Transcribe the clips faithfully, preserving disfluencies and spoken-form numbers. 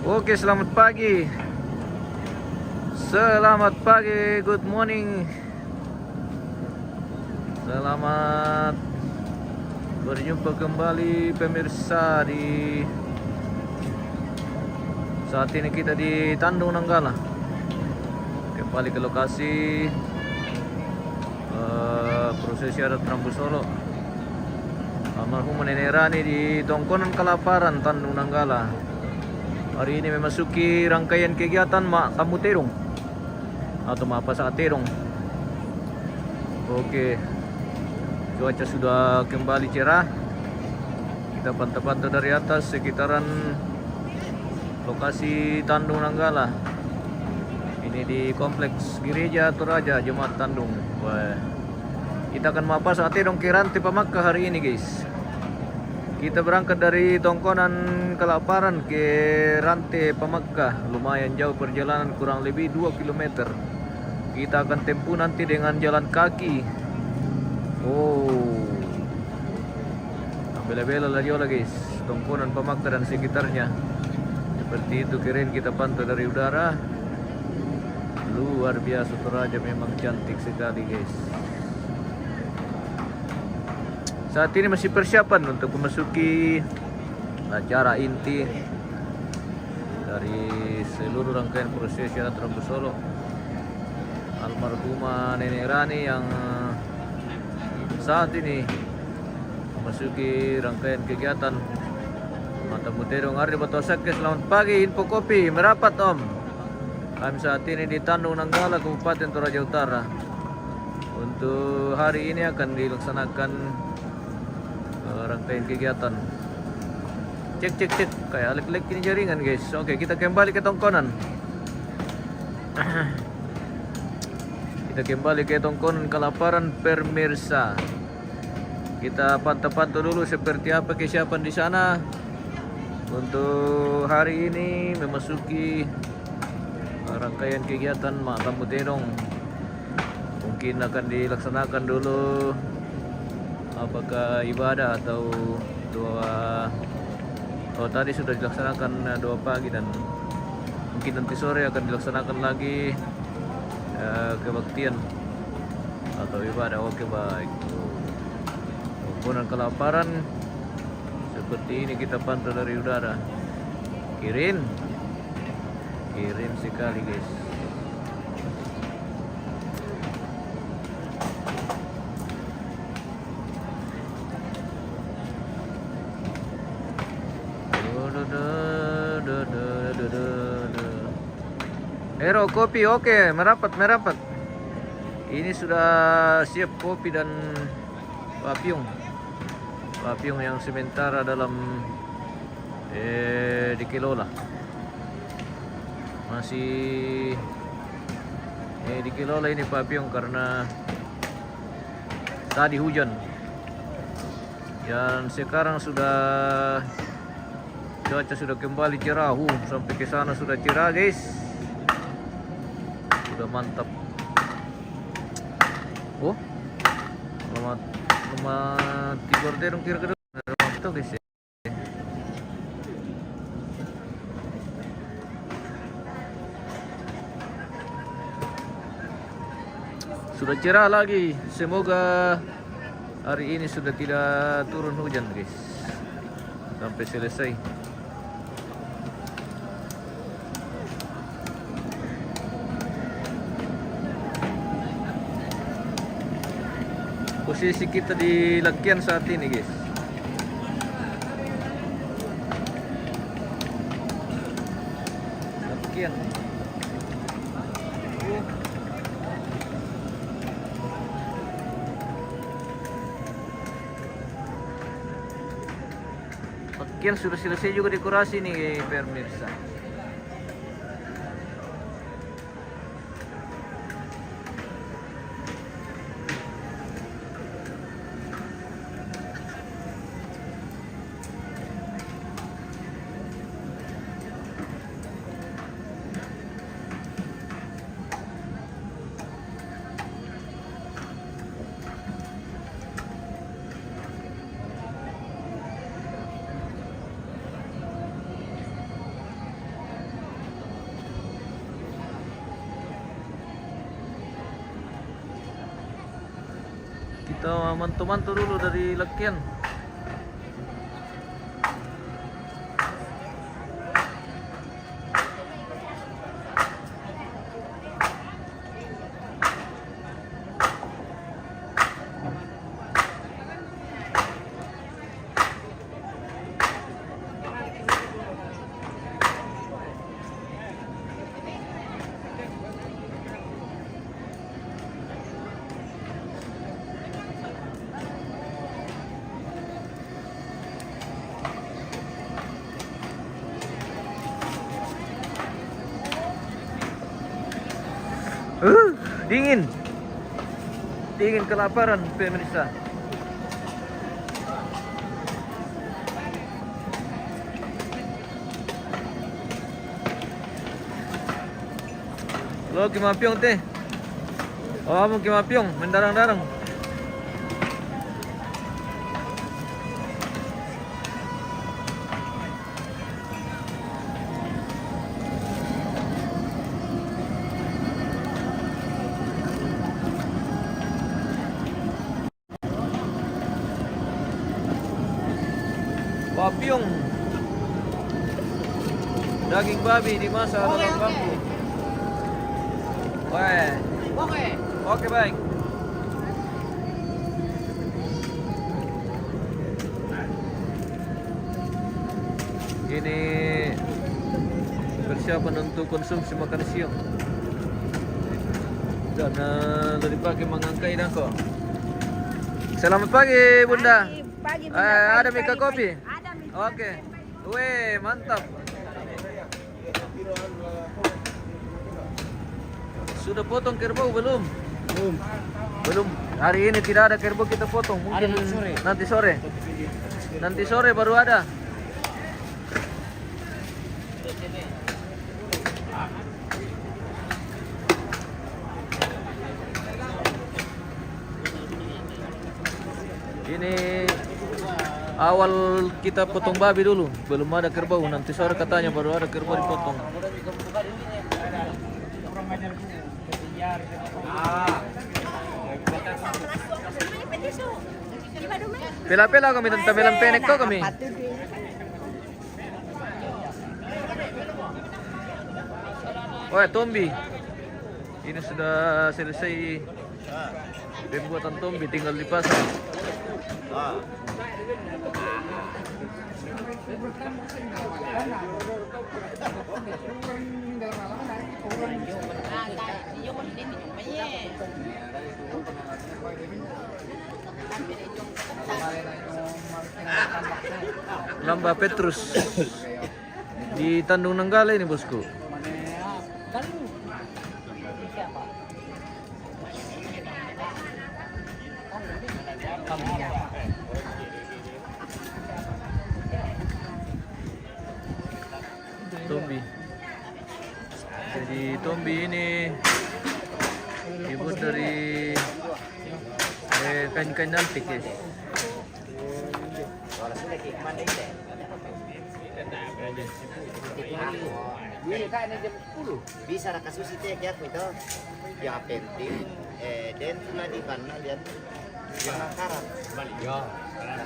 Oke, selamat pagi. Selamat pagi, good morning. Selamat berjumpa kembali, pemirsa, di saat ini kita di Tanjung Nanggala. Kembali ke lokasi, eh, prosesi adat Rambu Solo almarhum Nenek Rani di Tongkonan Kalaparan, Tanjung Nanggala. Hari ini memasuki rangkaian kegiatan Mak Tamu Terong atau Mak Pasa Terong. Oke, cuaca sudah kembali cerah. Kita pantau-pantau dari atas sekitaran lokasi Tanjung Nanggala. Ini di Kompleks Gereja Toraja Jemaat Tanjung. Wah. Kita akan Mak Pasa Terong ke Rante Pamakka hari ini, guys. Kita berangkat dari Tongkonan Kalaparan ke Rante Pamakka. Lumayan jauh perjalanan, kurang lebih dua kilometer. Kita akan tempuh nanti dengan jalan kaki. Oh. Bela-bela lah dia lah, guys. Tongkonan Pamakka dan sekitarnya. Seperti itu, keren kita pantau dari udara. Luar biasa, Toraja memang cantik sekali, guys. Saat ini masih persiapan untuk memasuki acara inti dari seluruh rangkaian prosesi adat Rambu Solo almarhumah Nenek Rani yang saat ini memasuki rangkaian kegiatan Mak Tamu Terong. Ari Batu Asake, selamat pagi, info kopi, merapat, Om. Kami saat ini di Tanjung Nanggala, Kabupaten Toraja Utara. Untuk hari ini akan dilaksanakan, eh, rangkaian kegiatan. Cek, cek, cek. Kayak alek-alek ini jaringan, guys. Oke, kita kembali ke Tongkonan. Kita kembali ke Tongkonan Kalaparan, pemirsa. Kita pantau-pantau dulu seperti apa kesiapan di sana. Untuk hari ini memasuki rangkaian kegiatan Mak Tamu Terong. Mungkin akan dilaksanakan dulu apakah ibadah atau doa. Oh, tadi sudah dilaksanakan, eh, doa pagi, dan mungkin nanti sore akan dilaksanakan lagi, eh, kebaktian atau ibadah. Oke, baik. Tongkonan Kalaparan seperti ini kita pantau dari udara. Keren. Keren sekali, guys. Ero, kopi, oke, merapat, merapat. Ini sudah siap kopi dan papiong. Papiong yang sementara dalam, eh, dikelola. Masih, eh, dikelola ini papiong karena tadi hujan. Dan sekarang sudah, cuaca sudah kembali cerah. Uh, sampai ke sana sudah cerah, guys. Sudah mantap. Oh, selamat, selamat tidur deh dong, kira-kira. Selamat tidur, guys. Sudah cerah lagi. Semoga hari ini sudah tidak turun hujan, guys. Sampai selesai. Posisi kita di Lakian saat ini, guys. Lakian. Lakian sudah selesai juga dekorasi nih, pemirsa. Kita mantu-mantu dulu dari Lekian. Uh, dingin. Dingin, kelaparan, pemirsa. Lo, ki Mapiong te. Oh, among ki Mapiong, mendarang-darang. Mapiong. Daging babi dimasak dalam bambu. Weh. Oke. Oke, baik. Ini persiapan untuk konsumsi makan siang. Dan, eh, lebih pagi mangangkai dako. Selamat pagi, Bunda. Pagi, pagi, Bunda. Eh, pagi, ada mika pagi, kopi? Pagi. Ada mika. Oke. Weh, mantap. Sudah potong kerbau belum? Belum. Belum. Hari ini tidak ada kerbau kita potong. Mungkin nanti sore. Nanti sore. Nanti sore baru ada. Ini awal kita potong babi dulu, belum ada kerbau. Nanti sore katanya baru ada kerbau dipotong. Pela-pela kami, tentang melampenek kau kami. Wah, tombi. Ini sudah selesai pembuatan tombi, tinggal dipasang. Lamba Petrus di Tanjung Nanggala ini, bosku. Tombi. Jadi, tombi ini dibuat dari, eh, kain-kain antik, ya. Bisa raka susi te, ya, aku itu. Yang penting, eh, den tu na di mana, lihat. Penangkaran.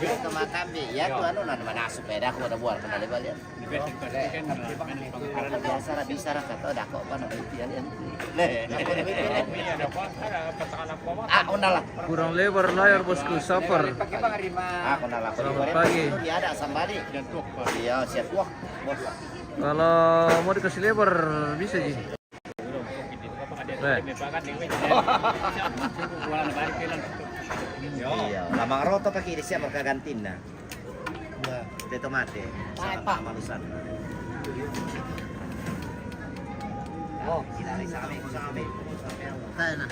Jadi ke makam be, ya, tu anu, na mana supaya dah aku ada buat kenal lebar, lihat. Biasa lah, bisa lah, kata dah kok apa namanya itu, ya, lihat. Ah, unalah. Kurang lebar layar, bosku, sabar. Ah, unalah. Selamat pagi. Dia ada sambali. Iya, siap. Wah, bos. Kalau mau dikasih lebar, bisa, Ji. Eh. Iya, lamang roto pakai di siapa kagantina. Iya. Te tomate, sama malusan. Oh, kita hari same, same. Tayo na.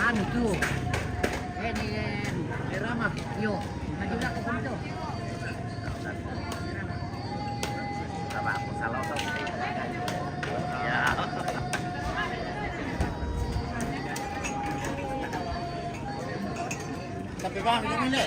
Anu tu. Eh, ni, eh, ni Rama. Yo, maju lah ke situ. Sama aku salah, salah. Ya. Tapi bang, ini nih.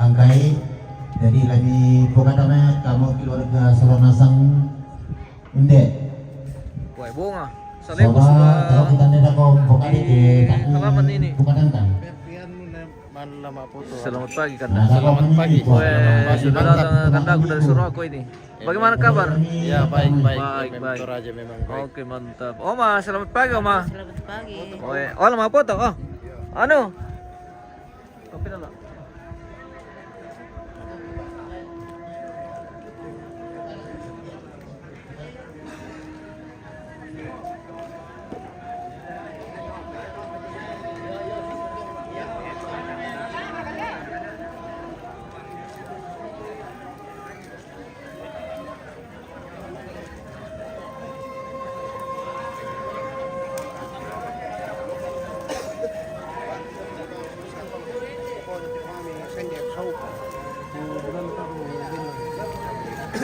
Angkai. Jadi lebih buka tame kamu keluarga Solonasang Inde. Wai, bunga. Salebu. Soba, sudah. Kalau kita tidak kompok, ada di halaman ini. Buka tangkang. Selamat pagi, Kanda. Nah, selamat pagi. Weh, sudah datang Kandaku dari Suraku ini. Bagaimana kabar? Ya, baik, baik. Baik, baik. Toraja memang baik. Oke, mantap. Oma, selamat pagi, Oma. Selamat pagi. Weh, oh, lama foto. Oh. Anu. Kopi dulu.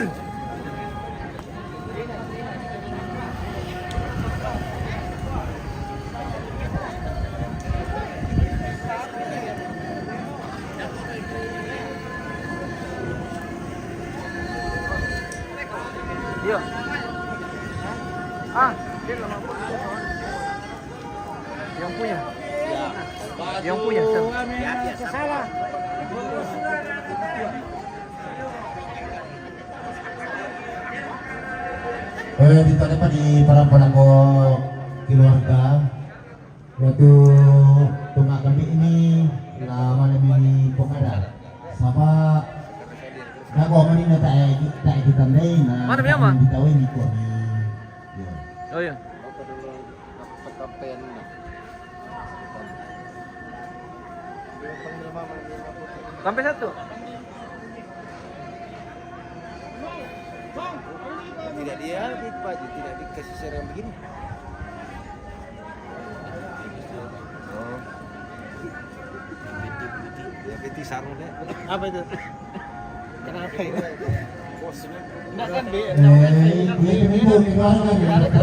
Iya. Ah, yang punya. Yang punya, Sam. Salah. Eh, dito pa di parang palanggo keluarga. Yaitu tunga kami ini la mana mini pokada. Saba dago mani na tae tae kita ndai na. Mana mi ama? Di tawe ni ko ni. Ya. Oh ya. Sampai satu. Tidak dia, Pak, tidak dikasih serang begini. Oh. Ya, piti sarung deh. Apa itu? Kenapa ini? Bosnya. Enggak kan, Be? Eh, itu, itu, itu, itu, itu, itu,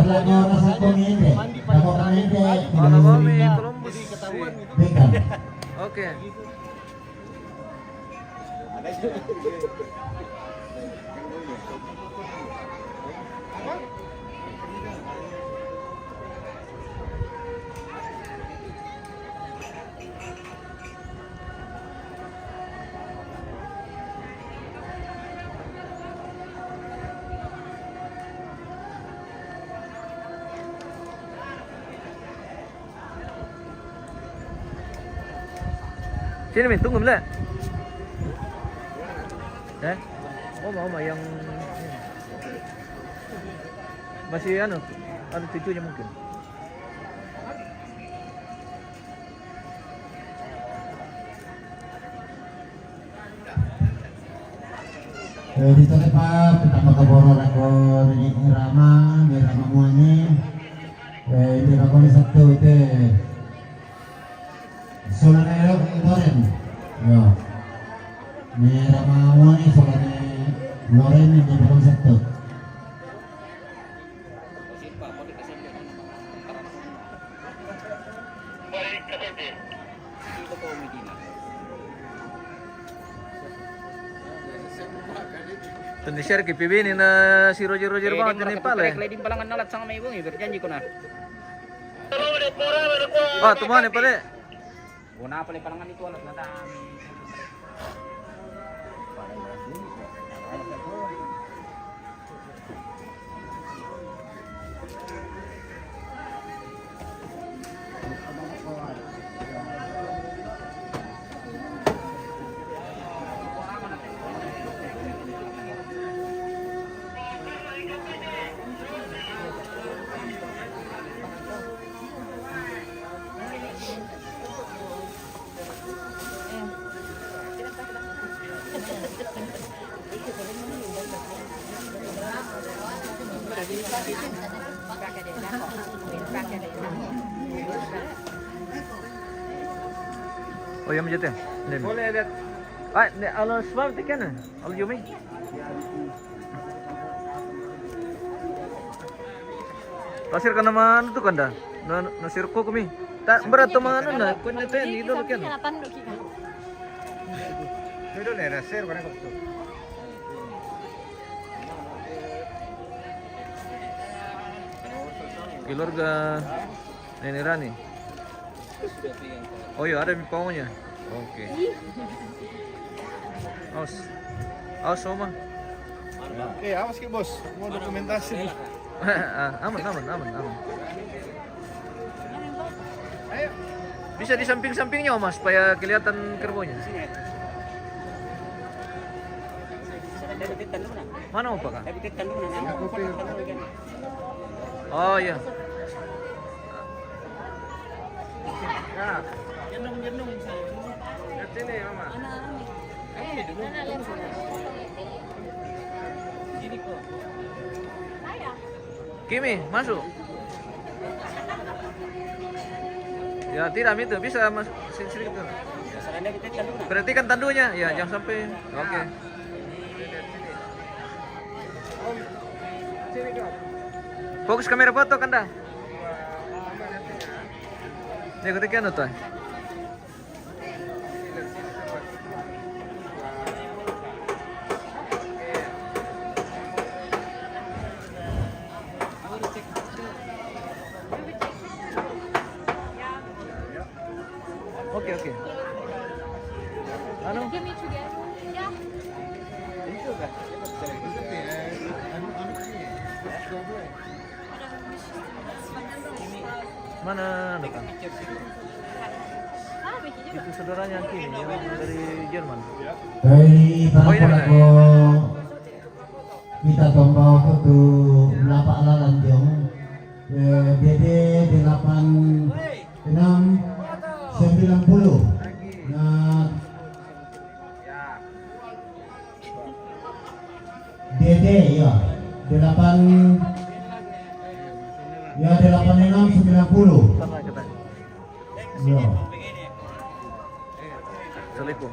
itu, mandi pakai tanah. Kalau kami, Columbus. Jadi ketahuan gitu. Oke. Sini, Mi, tunggu, Mi. Eh? Oma, Oma, yang masih anu, anu cucunya mungkin. Eh, di sana, Pak, kita pakai borong aku dari Rama, dari Rama Muani. Eh, ini aku ni satu teh. Solane Loren. Ya. Ni Rama Muani, Solane Loren, ini aku ni satu. Tuni share ki pibini na si Roger Roger banget ini pale. Kleding palangan nalat sama ibu ngi berjanji kuna. Wah, tumane pale. Bona pale palangan itu alat nata. Oh, yang menjadi. Boleh lihat. Ah, ne, alo, sebab tekan. Alo, Yumi. Pasir kana manu tu kanda. Na, na sirko kumi. Tak berat tu mana na. Kau ni teh ni dulu kan. Dulu ni na sir kana kau tu. Keluarga Nenek Rani. Oh iya, ada mi pawangnya. Oke. Awas. Awas, Oma. Oke, awas ki, Bos. Mau dokumentasi. Ah, aman, aman, aman, aman. Bisa di samping-sampingnya, Oma, supaya kelihatan kerbaunya. Mana, Opa, Kak? Oh iya. Ya. Gendong-gendong saya. Lihat sini, Mama. Anak-anak nih. Kamu nih dulu. Sini, kok. Kimi, masuk. Ya, tidak, itu bisa masuk sini sedikit. Perhatikan tandunya, ya, jangan sampai. Oke. Fokus kamera foto, Kanda. Nih, ketik anu tuh. Oke, oke. Anu? Mana anu kan? Itu saudaranya Kimi yang dari Jerman. Dari Oh, ini mana? Kita tombol tu, tu, lapak lalan jong. Eh, B D delapan enam sembilan puluh. Nah, D D, ya. Delapan, ya, delapan enam sembilan puluh. Ya. Assalamualaikum.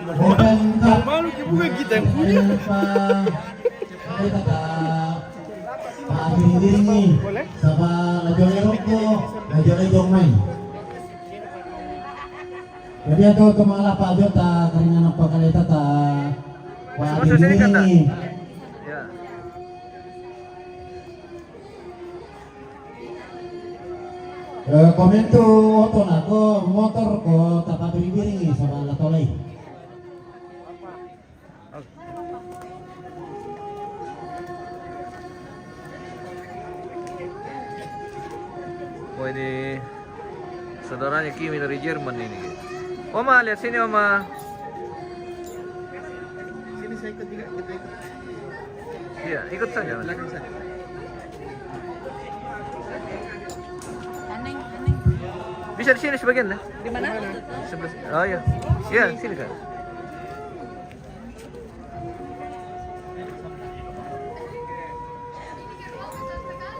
Bukan, enggak. Malu ki bukan kita yang punya. Ini, Pak. Ini kata Pak Diri-diri ni. Sama lajong erok tu, lajong erok main. Jadi, atau tu malah Pak Jota, keringan apa kali tata. Pak Diri-diri ni. Ya. Eh, komen tu oto na ko motor ko tapa biring-biring ni sama la tolai. Oh, ini saudaranya Kimi dari Jerman ini. Oma, lihat sini, Oma. Sini saya ikut juga, kita ikut. Iya, ikut saja. Belakang saja. Aneh, aneh. Bisa di sini sebagian, ya? Di mana? Sebelah. Oh, iya. Iya, sini, Kak.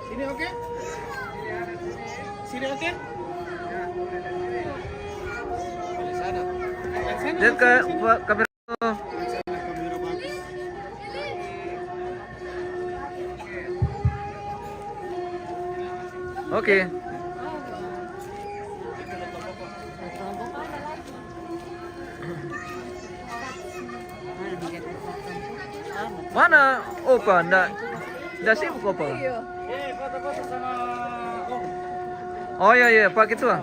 Sini oke? Sini oke? Sana. Sana, Dia ke sana, sana. Kamera. Sana kamera bagus. Oke. Mana Opa? Ndak, ndak sibuk Opa? Iya. Oh, iya, iya, Pak Ketua.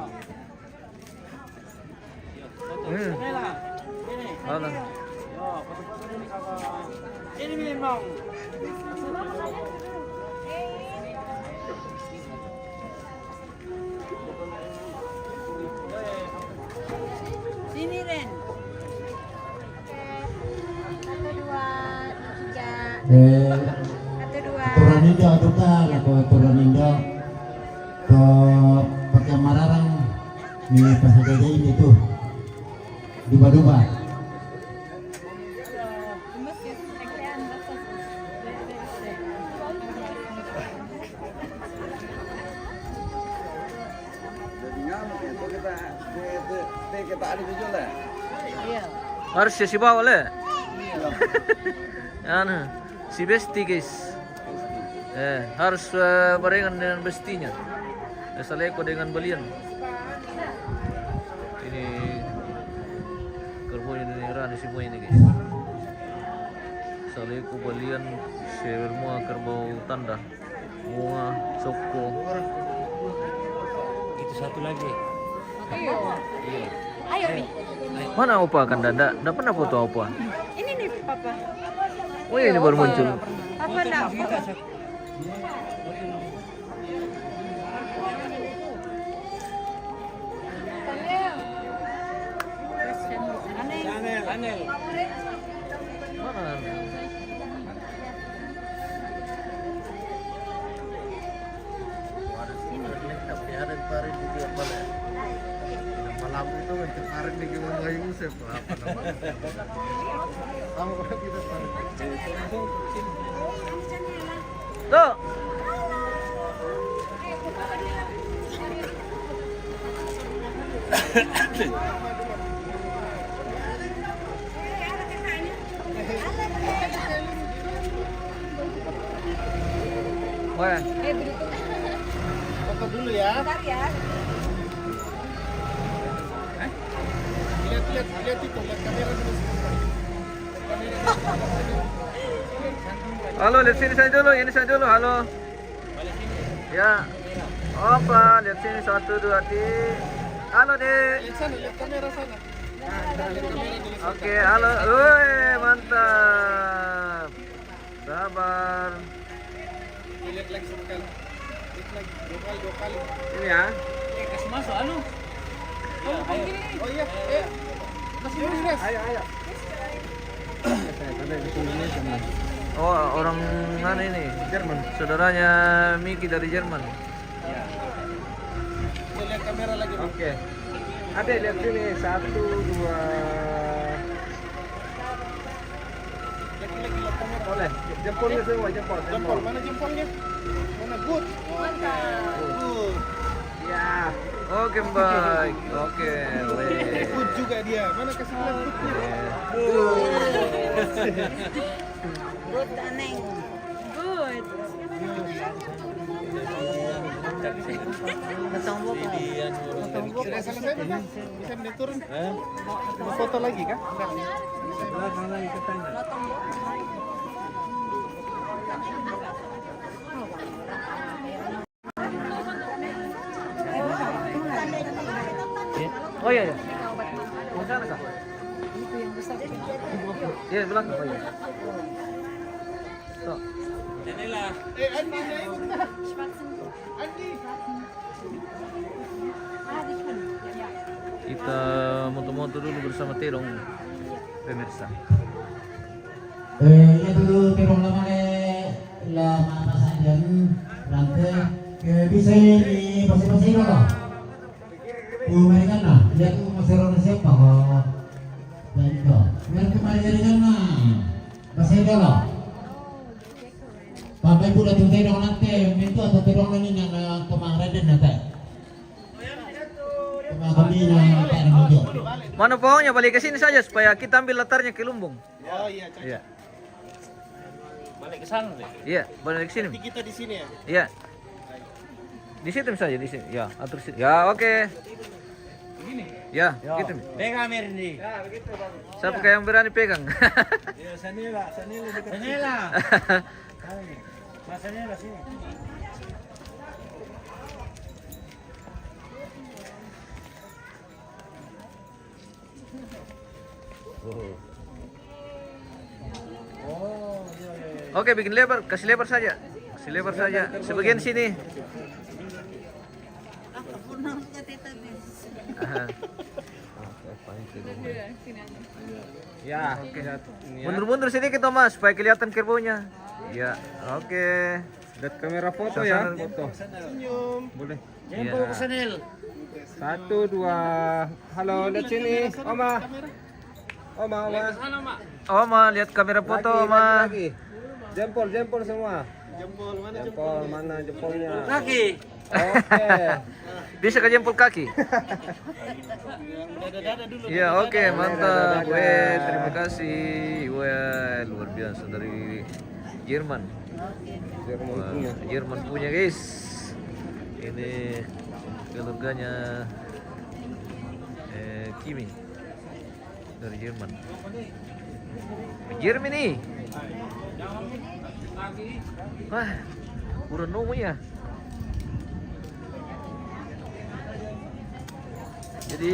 Hmm. Halo. Ini memang. Sini, Ren. Oke. Satu, dua, tiga. Eh, satu, dua. Aturan Indo, aturan, iya. Apa aturan Indo? Ke pakai mararang. Ini pas ada ini tuh. Duba-duba. Harus ya si bawa le. Anu, si besti, guys. Eh, harus, eh, barengan dengan bestinya. Eh, Saleko dengan balian. Ini kerbau ini, rani semua ini, guys. Saleko, balian, semua kerbau tanda. Bunga, soko. Itu satu lagi. Iya. Ayo, Mi. Mana Opa kan? Ndak, ndak pernah foto Opa. Ini nih, Papa. Oh, iya, ini baru muncul. Papa ndak foto. Aneh. Aneh. Ini. Malam itu mencari di Gunung Bayu, Yusuf. Apa namanya? Sama kita tarik. Tuh. Weh. Eh, begitu. Foto dulu ya. Bentar ya. Lihat, lihat, lihat itu, lihat kamera dulu sebentar. Halo, lihat sini saya dulu, ini saya dulu, halo. Ya. Opa, lihat sini, satu, dua, tiga. Halo, Dek. Lihat sana, lihat kamera sana. Oke, halo. Woi, mantap. Sabar. Lihat lagi sekali. Lihat lagi. Dua kali, dua kali. Ini ya. Eh, kasih masuk, anu. Kamu panggil ini. Oh iya, iya. Masih dulu, Mas. Ayo, ayo. Oh, orang mana ini? Jerman. Saudaranya Miki dari Jerman. Iya. Lihat kamera lagi, Bang. Oke. Ada, lihat sini. Satu, dua. Lagi, lagi, lihat kamera. Boleh. Jempolnya semua, jempol, jempol. Jempol, mana jempolnya? Mana? Good. Mantap. Good. Ya. Oke, baik. Oke, weh. Good juga dia. Mana kasih lihat goodnya? Good, Aneng. Good. Ketemu, Pak. Sudah selesai, Bang? Bisa diturun? Mau foto lagi kah? Belakang lagi katanya. Oh iya, iya. Mau sana kah? Iya, belakang. Oh iya. So. Eh, Andi, naik. Andi. Kita moto-moto dulu bersama Tedong, pemirsa. Eh, iya dulu Tedong lama le, lama pasangan rante. Eh, bisa ini pasti-pasti dulu. Tuh, mereka nah, lihat tuh, masih orang siapa kok? Dan itu, mereka kemarin dari sana. Masih dulu. Sampai pula tuh Tedong nanti, itu atau Tedong ini yang, eh, kemarin nanti. Mana pohonnya? Balik ke sini saja supaya kita ambil latarnya ke lumbung. Oh iya, cocok. Iya. Balik ke sana deh. Iya, balik ke sini. Berarti kita di sini ya? Iya. Di situ saja, di sini. Ya, atur sini. Ya, oke. Begini. Ya, gitu. Pegang, Merdi. Siapa kayak yang berani pegang? Ya, Sanela, Sanela dekat. Sanela. Mas Sanela sini. Oke, bikin lebar, kasih lebar saja. Kasih lebar saja. Sebagian sini. Aha. Ya, oke. Mundur-mundur sedikit, Thomas, supaya kelihatan kerbaunya. Ya, oke. Lihat kamera foto ya. Foto. Senyum. Boleh. Jempol ke Sanel. Satu, dua. Halo, lihat sini. Oma. Oma, Oma. Oma, lihat kamera foto, Oma. Lagi, lagi. Jempol, jempol semua. Jempol, mana jempol? Jempol, mana jempolnya? Kaki. Oke. Bisa ke jempol kaki? Iya, oke, mantap. Weh, terima kasih. Weh, luar biasa dari Jerman. Jerman punya. Jerman punya, guys. Ini keluarganya, eh, Kimi dari Jerman. Jerman nih. Wah, kurang nunggu ya. Jadi,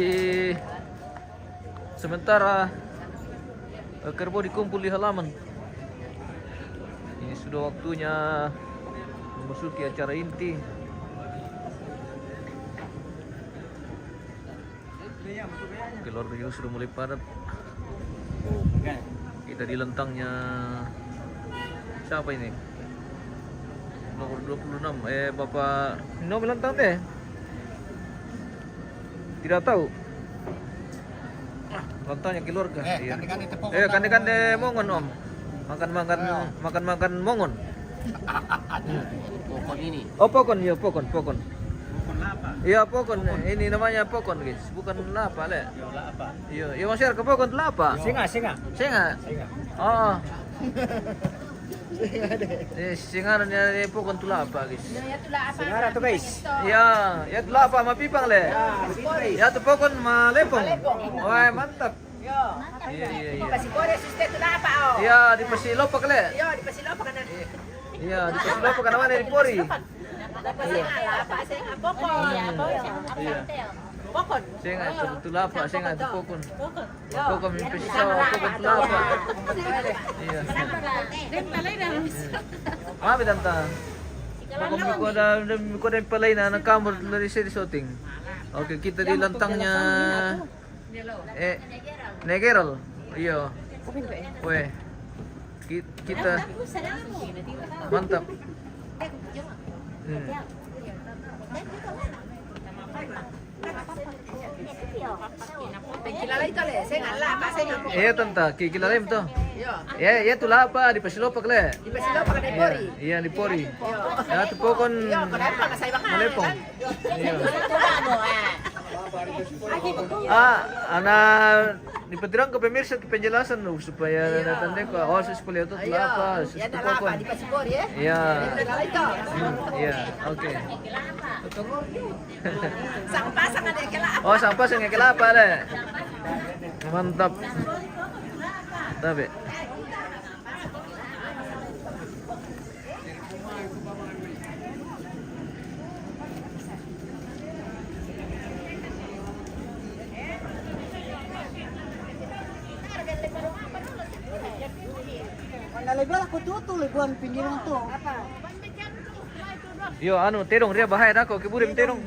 sementara, eh, kerbau dikumpul di halaman. Ini sudah waktunya memasuki acara inti. Keluarga juga sudah mulai padat. Kita di lentangnya siapa ini? Nomor dua puluh enam, eh, Bapak. Nomor lentang teh? Tidak tahu. Lentangnya keluarga. Eh, iya. Kande-kande tepung. Eh, kande-kande mongon, Om. Makan-makan, makan-makan mongon. Pokon ini. Oh, pokon, iya, pokon, pokon. Pokon lapa? Iya, pokon. Ini namanya pokon, guys. Bukan lapa, le. Iya, lapa. Iya, iya, masih ada pokon lapa. Singa, singa. Singa. Singa. Oh. Eh, singara niya, eh, pokon tu lapa, guys. Singara tu, guys. Ya, ya tu lapa mapipang le. Ya tu pokon malepong. Wah, mantap. Iya, iya, iya. Pasi pori suste tu lapa, oh. Iya, di pasi lopak le. Iya, di pasi lopak kan. Iya, di pasi lopak kan mana di pori. Lapa sing, lapa sing, pokon. Iya. Pokon. Sing, tu lapa, sing, tu pokon. Pokon. Pokon, pokon tu lapa. Iya. Apa tanta? Pokon mi ko da, mi ko da palay na nakamor dari seri shooting. Oke, kita di lantangnya. Eh, Negerol. Iya. Weh. Ki- kita mantap. Hmm. Kilala itu le, saya nggak lah, apa saya nggak. Iya, tanta, ki- kilala itu. Iya. Ya, ya tu lapa di pasi lopak le. Di pasi lopak di pori. Iya, di pori. Iya. Ya tu pokon. Iya, kenapa nggak saya makan? Malepong. Iya. Ah, ana dipatirang ke pemirsa tu penjelasan tu supaya datang deh ke. Oh, sus kuliah tu apa? Sus ya, tu apa? Di pasi pori ya. Iya. Iya, oke. Sang pasang ada kelapa. Oh, sang pasang ada kelapa deh. Mantap. Tapi Mana lebih aku tutu lebuan pinggiran tu. Yo, anu, tedong dia bahaya dah kok, kiburim tedong.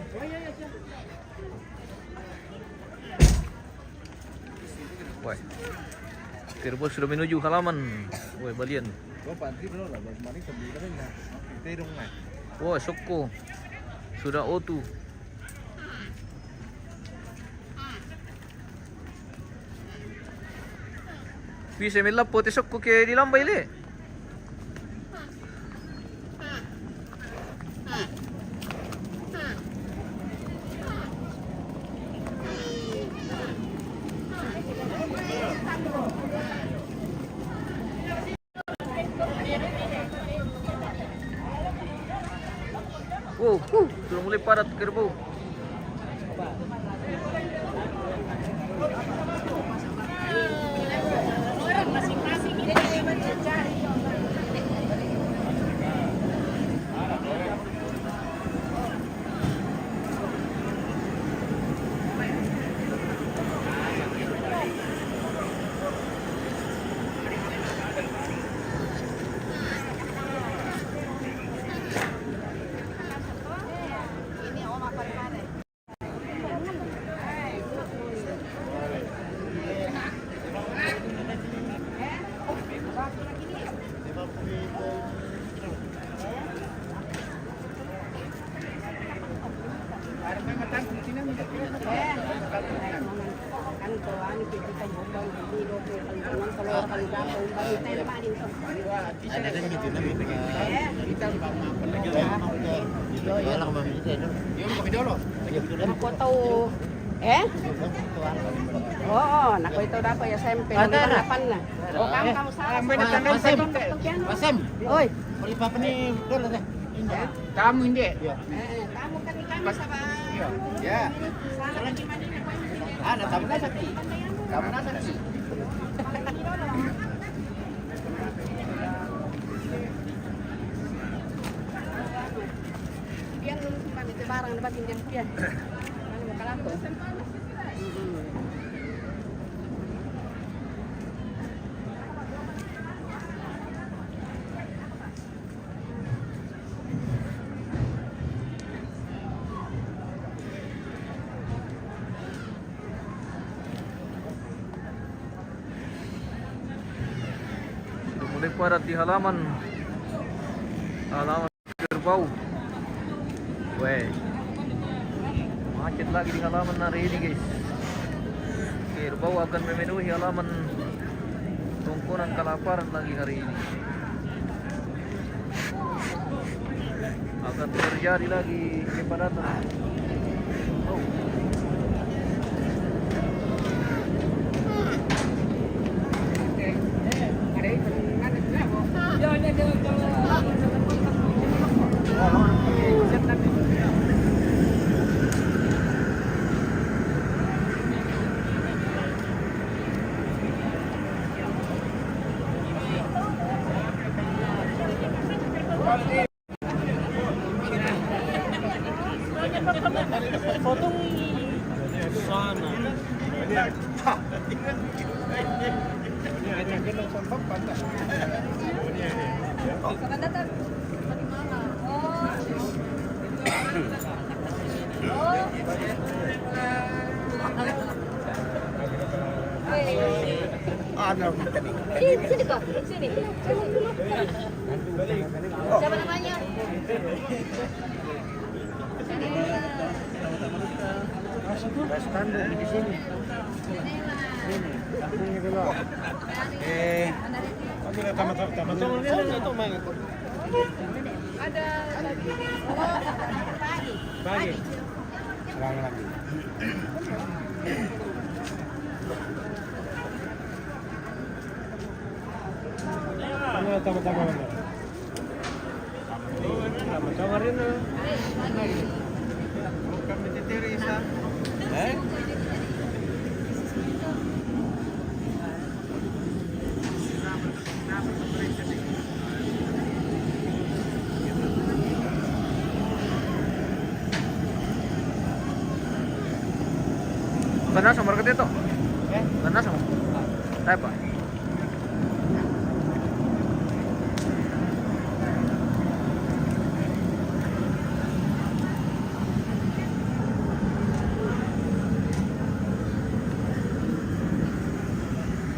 Woi. Kerbau sudah menuju halaman. Woi, balian. Woi, sokko. Sudah otu. Bisa melappo te sokko ke di lambai le. Oh, uh, sudah mulai padat kerbau. Nako tau, eh? Oo, nako ito dapat ya S M P. Ada, ada. Delapan na. Oh, kamu, kamu salah. Masem. Oi. Beli papa ni dolo deh. Tamu hindi. Iya. Eh, tamu kan kami sa ba? Iya. Sana di Manila. Ah, na tamu na saki. Tamu na saki. Biar dulu kami ke barang dapat pinjam dia. Mana mau kalah tuh? Sudah mulai padat di halaman. Halaman. Kerbau. Weh. Macet lagi di halaman hari ini, guys. Kerbau akan memenuhi halaman tongkonan kelaparan lagi hari ini. Akan terjadi lagi kepadatan. Oh. Sini, sini kok, sini. Siapa namanya? Ada spanduk di sini. Sini, kampungnya dulu. Eh, ada lagi. Pagi. Ulang lagi. Ano, tama-tama na. Tama-tama rin, ah. Kami titiri sa. Eh? Ganasang market ito. Eh? Ganasang. Tayo pa.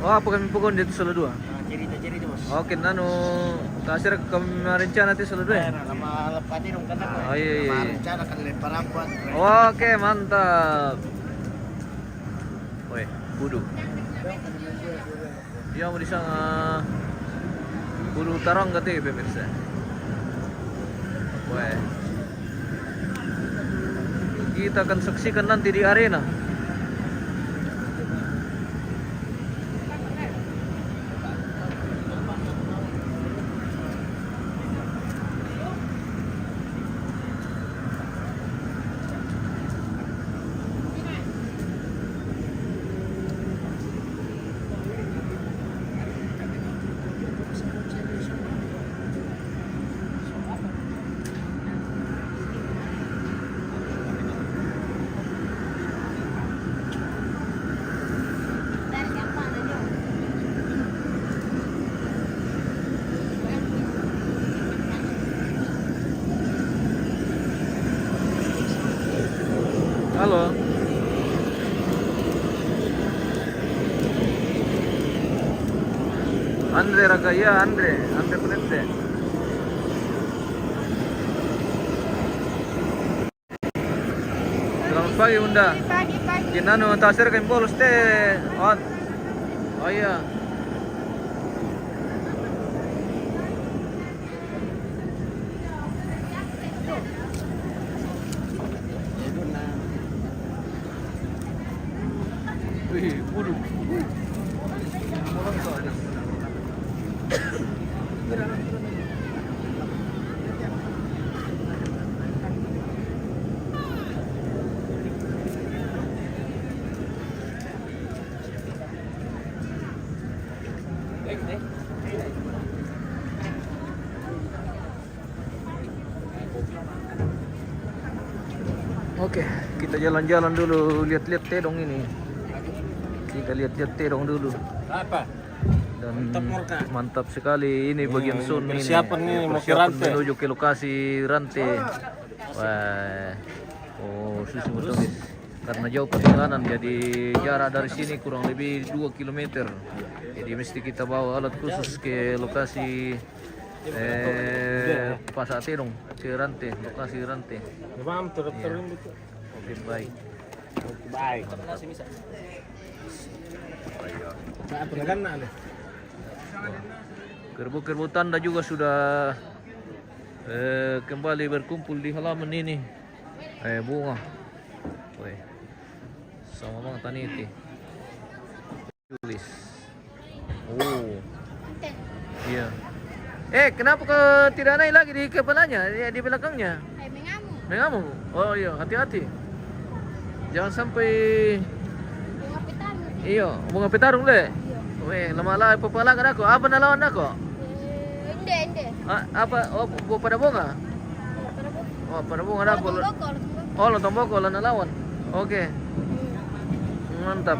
Oh, apa kami pukul dito sa Ladua? Ah, cerita-cerita, bos. Okay, nanu, kasir kami rencana ti sa Ladua. Ay, eh? Nama lepati dong kan. Ah, iya, iya, iya. Rencana kan leparan buat. Okay, mantap. Weh, kudu. Iya, mau disanga kudu tarang kate, pemirsa. Weh. Kita akan saksikan nanti di arena. Halo. Andre Ragaya, Andre, Andre Penete. Selamat pagi, Bunda. Pagi, pagi. Kinanu tasir kain bolos te. Oh, oh iya. Wih, waduh. Oke, kita jalan-jalan dulu, lihat-lihat tedong ini. Kita lihat-lihat tedong dulu. Apa? Dan mantap, Morka. Mantap sekali ini bagian sound ini. Persiapan nih, mau ke rante. Menuju ke lokasi rante. Wah. Oh, susu betul, guys. Karena jauh perjalanan, jadi jarak dari sini kurang lebih dua kilometer. Jadi mesti kita bawa alat khusus ke lokasi, eh, Pasar Tedong, ke rante, lokasi rante. Oke, baik. Baik. Kerbau-kerbau tanda juga sudah, eh, kembali berkumpul di halaman ini. Eh, bunga. Weh. Sama Bang Taniti. Tulis. Oh. Iya. Eh, kenapa kau tidak naik lagi di kepalanya, di, di belakangnya? Eh, mengamuk. Mengamuk? Oh iya, hati-hati. Jangan sampai. Bunga petarung. Iya, bunga petarung le. Iya. Weh, lama lah pepala kada ko. Apa na lawan ko? Eh, ende, ende. Ah, apa? Oh, bu-, pada bunga. Iya, pada bunga. Oh, pada bunga ada. Kalau tembok, kalau tembok. Oh, lo tembok, lo na lawan. Oke. Hmm. Mantap.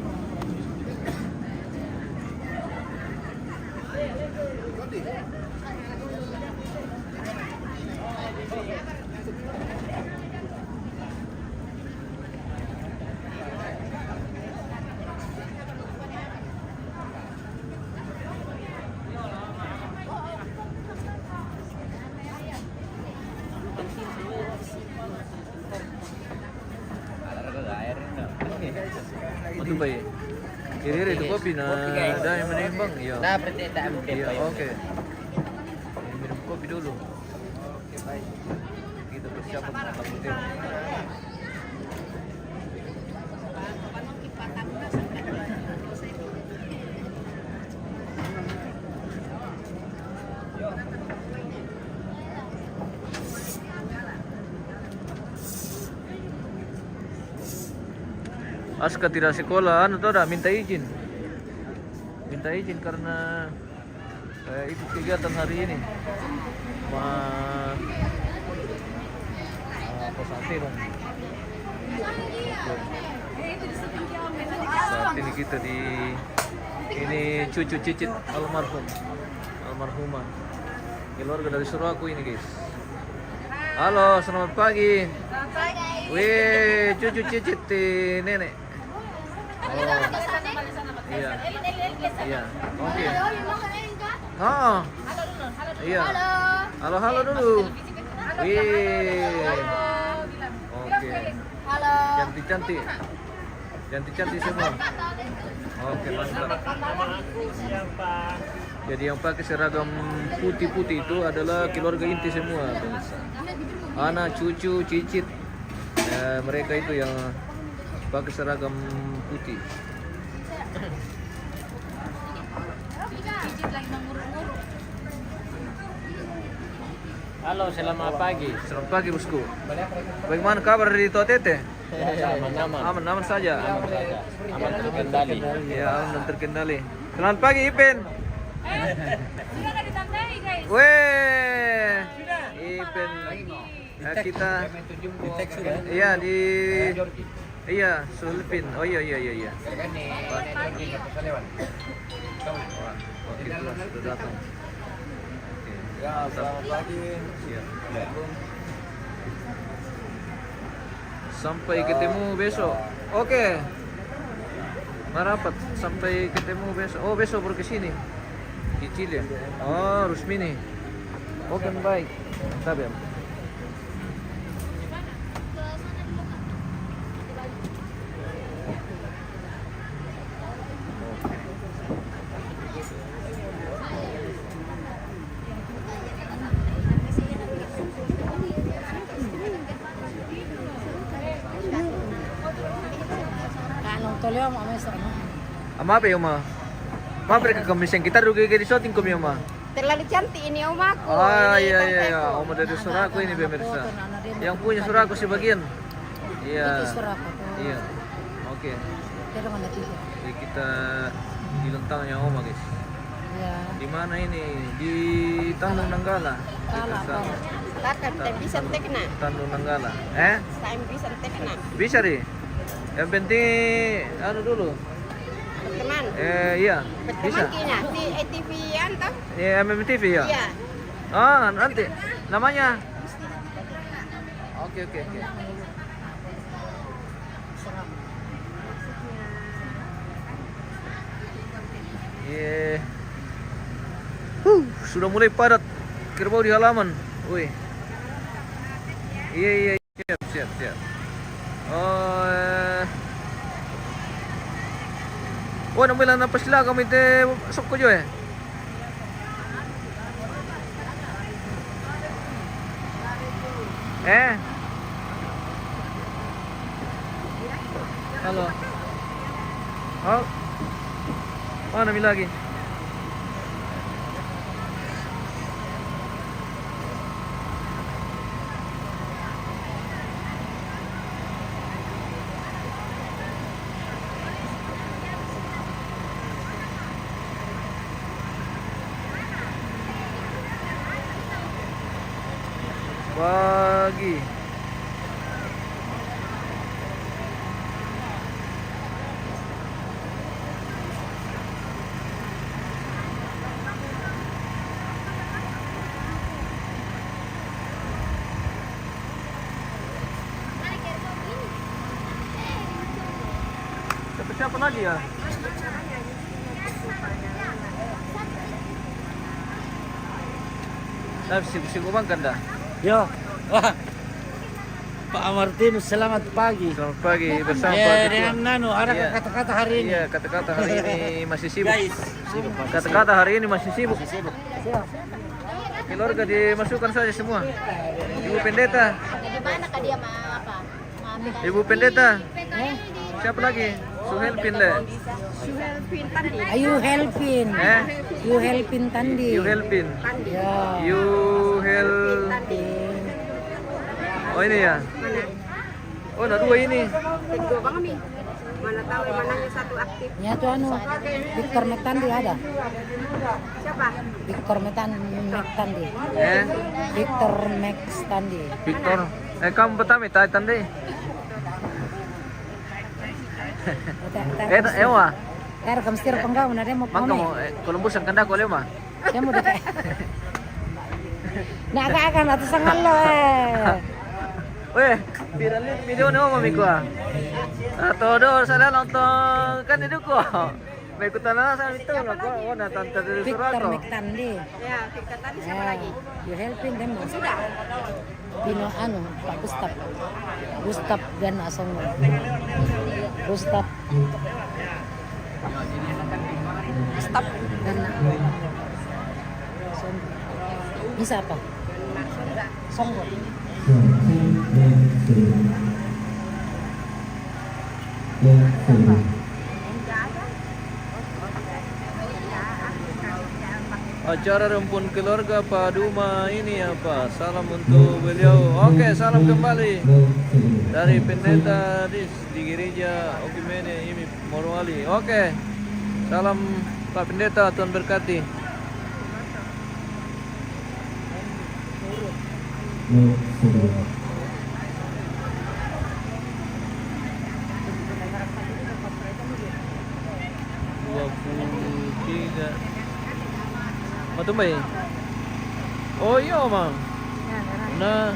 Itu baik. Kiri itu kopi na. Kopi, guys. Ada yang menimbang, iya. Nah, berarti tak ambil. Iya, oke. Minum kopi dulu. Oke, baik. Kita persiapan makan putih. Aska tidak sekolah, anu, tahu dah, minta izin. Minta izin karena eh, ikut kegiatan hari ini. Ma, eh, apa, sate dong. Saat ini kita di, ini cucu Cicit almarhum, almarhumah. Keluarga dari Suraku ini, guys. Halo, selamat pagi. Selamat pagi. Wih, cucu Cicit, eh, nenek. Oh. Iya. Iya. Oke. Oh. Iya. Halo, halo dulu. Wih. Oke. Halo. Cantik-cantik. Cantik-cantik semua. Oke, mantap. Jadi yang pakai seragam putih-putih itu adalah keluarga inti semua, pemirsa. Anak, cucu, cicit. Ya, mereka itu yang pakai seragam putih. Halo, selamat pagi. Selamat pagi, bosku. Bagaimana kabar di Toa Tete? Aman-aman. Aman-aman saja. Aman saja. Aman terkendali. Ya, aman dan terkendali. Selamat pagi, Ipin. Sudah nggak ditandai, guys? Weh, Ipin. Ya, kita, iya, di, iya, Sulfin. Oh, iya, iya, iya, iya. Wah, wakil kelas sudah datang. Oke. Ya, selamat pagi. Iya. Sampai ketemu besok. Oke. Marapat, sampai ketemu besok. Oh, besok baru ke sini. Cicil ya? Oh, Rusmini. Oke, baik. Mantap ya. Kanong toleo mo, amin sa ano. Ama apa ya, Uma? Apa ya, kami kita rugi di shooting kami, Uma? Terlalu cantik ini omaku. Ah, ini iya, iya, iya. Oma dari Suraku ini, pemirsa. Yang punya Suraku sebagian. Iya. Itu Suraku. Iya. Oke. Jadi kita di lentangnya Oma, guys. Iya. Di mana ini? Di Tanjung Nanggala. Kita sana. Takkan tak bisa tekna. Tanjung Nanggala. Eh? Tak bisa tekna. Bisa, Ri. Yang penting anu dulu. Berteman. Eh, iya. Berteman. Bisa. Kina. Di A T V an toh? Iya, M M T V ya? Iya. Ah, nanti. Namanya? Oke, oke, oke. Iya. Huh, sudah mulai padat kerbau di halaman. Wih. Iya, iya, iya. Siap, siap, siap. Oh, eh. Oh, nang bilang apa sila kami te sokko jo, eh? Eh? Halo. Oh. Mana mi lagi? Pagi. Siapa-siapa lagi ya? Dah sibuk-sibuk banget dah. Yo. Wah. Pak Martinus, selamat pagi. Selamat pagi bersama Pak Ketua. Dengan nanu, ada kata-kata hari ini? Iya, kata-kata hari ini masih sibuk. Guys, sibuk. Kata-kata hari ini masih sibuk. Masih sibuk. Keluarga dimasukkan saja semua. Ibu Pendeta. Di mana kah dia ma-, apa? Ibu Pendeta. Siapa lagi? Suhelpin le. Suhelpin Tandi. Ayu Helpin. Eh? You Helpin Tandi. You Helpin. Ya. You Helpin. Oh, ini ya. Mana? Oh, ada dua ini. Kedua bang mi. Mana tahu yang mananya satu aktif. Ya tuh anu, Victor Mektandi ada. Siapa? Victor Metan Mektandi. Eh? Victor Mektandi. Victor. Eh, kamu pertama, Tandi. Eh, tak ewa. Kar kam stir penggawa na demo. Mangka mau, eh, kalau busan kanda ko lema. Dia mau dekat. Nak agak-agak nak tersanggal lo, eh. Weh, viral ni video ni, Mami, ko. Ah, todo saya nonton kan itu ko. May kutana sa ito na ko. Oh, na tanta de Victor Mektandi. Ya, Victor Tandi, siapa lagi? You Helpin them. Sudah. Pino, anu, Pak Gustaf. Gustaf Gana Songo. Gustaf. Gustaf Gana Songo. Bisa apa? Songo. Acara rumpun keluarga Pak Duma ini apa? Salam untuk beliau. Oke, salam kembali dari Pendeta di, di gereja Okumene ini, Morowali. Oke. Salam Pak Pendeta, Tuhan berkati. Dua puluh tiga. Mau tumbai? Oh, iya, Mang. Nah.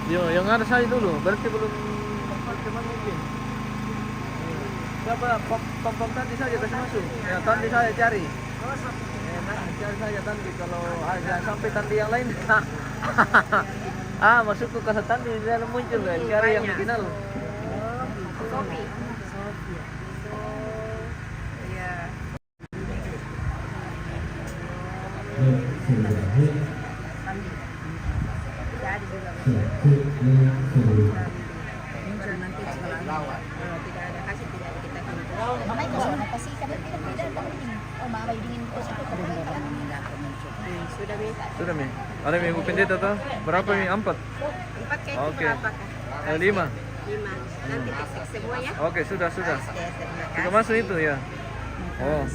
Yo, yang ada saja dulu. Berarti belum sempat, cuman mungkin. Siapa? Pom, pom, pom Tandi saja kasih masuk. Ya, Tandi saja cari. Ya, nah, cari saja Tandi. Kalau ada sampai Tandi yang lain. Ah, masuk ke kasa Tandi, dia muncul, kan? Cari yang dikenal. Sofi. Iya. Sandi. Tidak ada juga. Muncul nanti setelah, kalau tidak ada hasil, tidak ada kita. Apa itu? Apa sih? Kadang tidak beda, kadang begini. Oh, mama dingin terus itu. Sudah, Mi. Sudah, Mi. Ada, Mi, Ibu Pendeta toh? Berapa, Mi? Empat? Empat kayak itu. Oke. Berapa kah? Eh, lima. Lima. Nanti cek semua ya. Oke, sudah, sudah. Oke, terima kasih. Sudah masuk itu ya? Oh.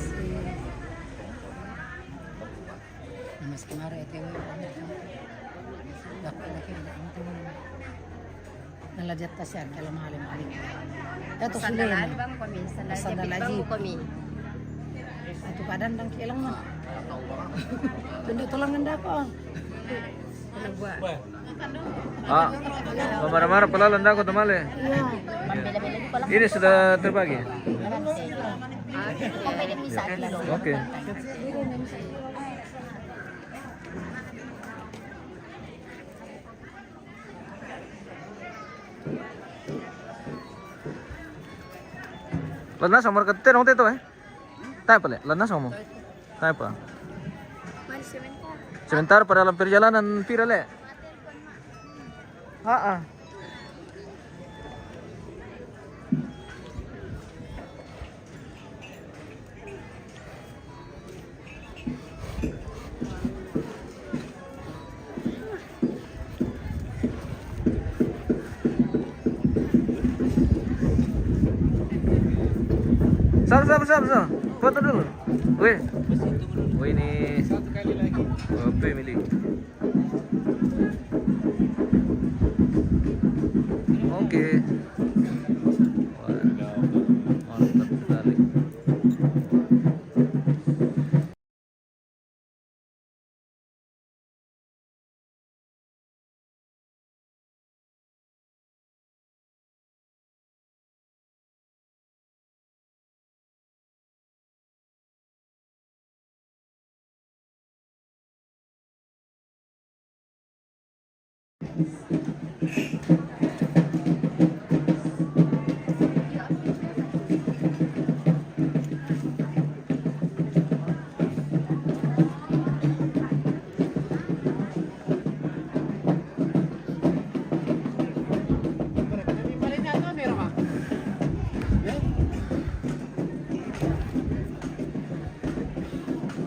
Nah, mas kemarin itu, dapat lagi ada untung. Nala jatta siya, kala mahalin balik. Dato sandal sila aja bang kami, sandal aja bang kami. Atu keadaan dang kilang mah. Tunduk tulang ngenda ko. Anak buah. Ah, marah-marah pelalan dako tamale. Iya. Ini sudah terbagi. Oke. Lana sama kete dong teto eh. Tapa le, lana sama. Tapa. Sementara pada dalam perjalanan pira le. Haa. Sabar, sabar, sabar, sabar. Foto dulu. Weh. Weh, ini. Satu kali lagi. Oke, milik. Oke. Wah, mantap sekali.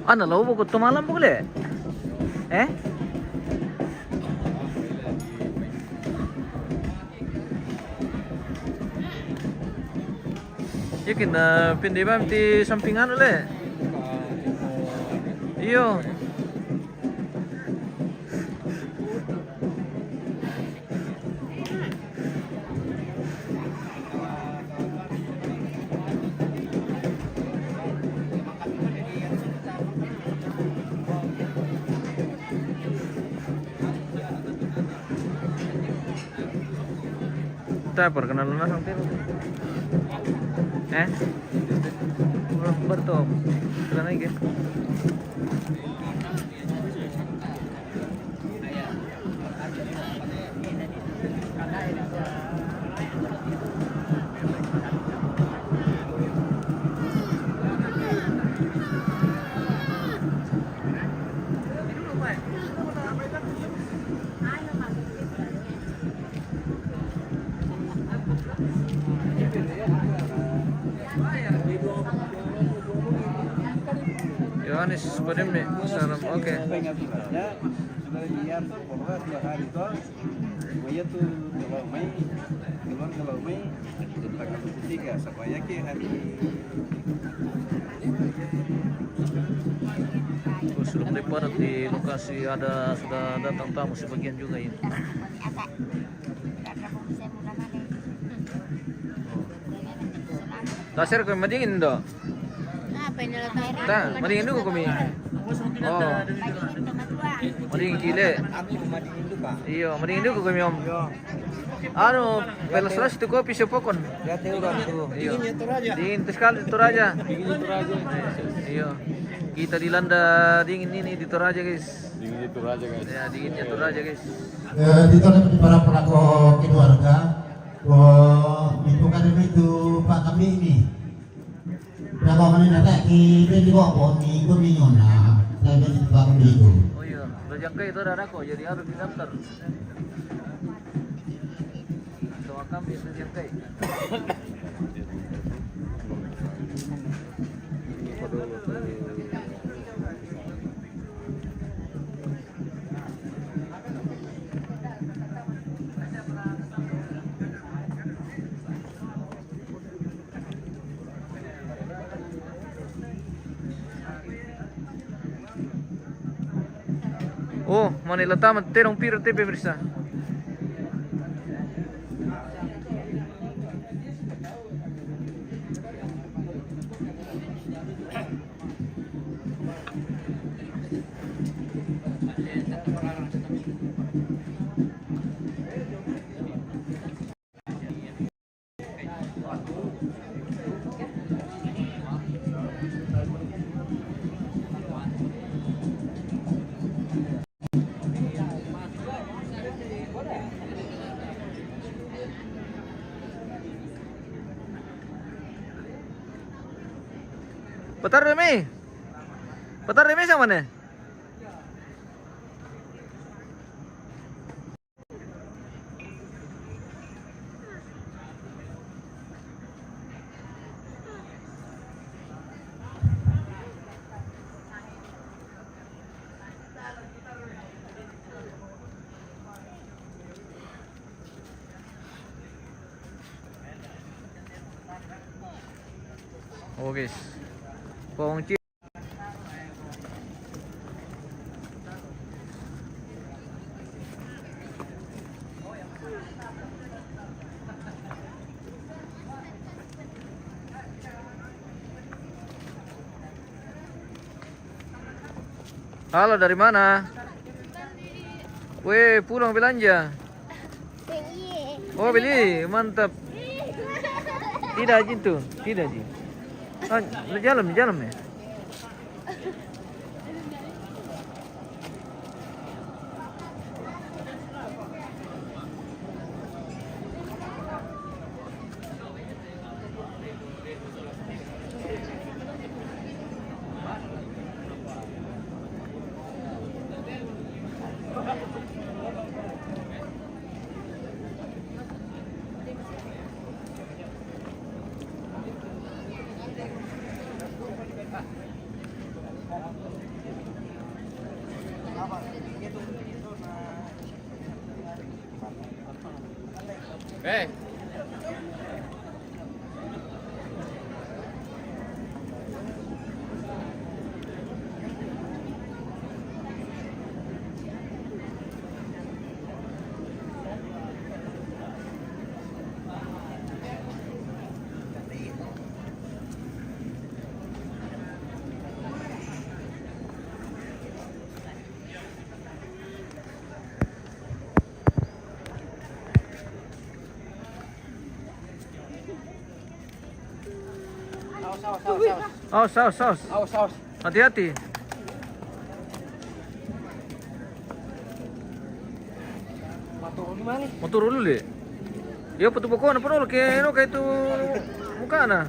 Ana, lau buku tu malam buku le? Eh? Yakin na pindi ba ti sampingan le? Iyo. Kita perkenalan langsung tim. Eh? Belum bertemu. Kita naik ya. Yohanes, podem mi salam, oke. Sudah lihat, pokoknya dua hari toh. Pokoknya tuh kalau main, keluar kalau main, tanggal dua puluh tiga, supaya ke hari. Oh, sudah mulai padat di lokasi, ada sudah datang tamu sebagian juga ini. Tasir ko madingin do. Apa ini letak? Ta, madingin do ko kumi. Oh. Madingin kile. Iyo, madingin do ko kumi, om. Anu, pelas-pelas itu kopi sepokon. Iyo. Dingin sekali di Toraja. Iyo. Kita dilanda dingin ini di Toraja, guys. Dingin di Toraja, guys. Ya, dingin di Toraja, guys. Eh, dito na pati para pala ko keluarga. Ko, ito ka rin ito, pa kami ini. Pero ako kanina, ta, ki, pwede ko ako, ni, ko ninyo na, sa ganito pa kami dito. Oh, iya. Rejang kayo ito, anak ko. Jadi harus didaftar. Ito ang kami, rejang kayo. Oh, Manila Taman, terong piro te pemirsa. Patar demi. Patar demi sama ne? Oh, guys. Pawang ci- Halo, dari mana? Weh, pulang belanja. Oh, beli, mantap. Tidak, Ji, itu. Tidak, Ji. Ah, jalan, jalan, ya. Awas, awas, awas, awas. Awas, awas, awas. Awas, awas. Hati-hati. Mau turun di mana? Mau turun dulu, Dek. Ya, petu pokoknya, petu ke, no, kayak itu mukana.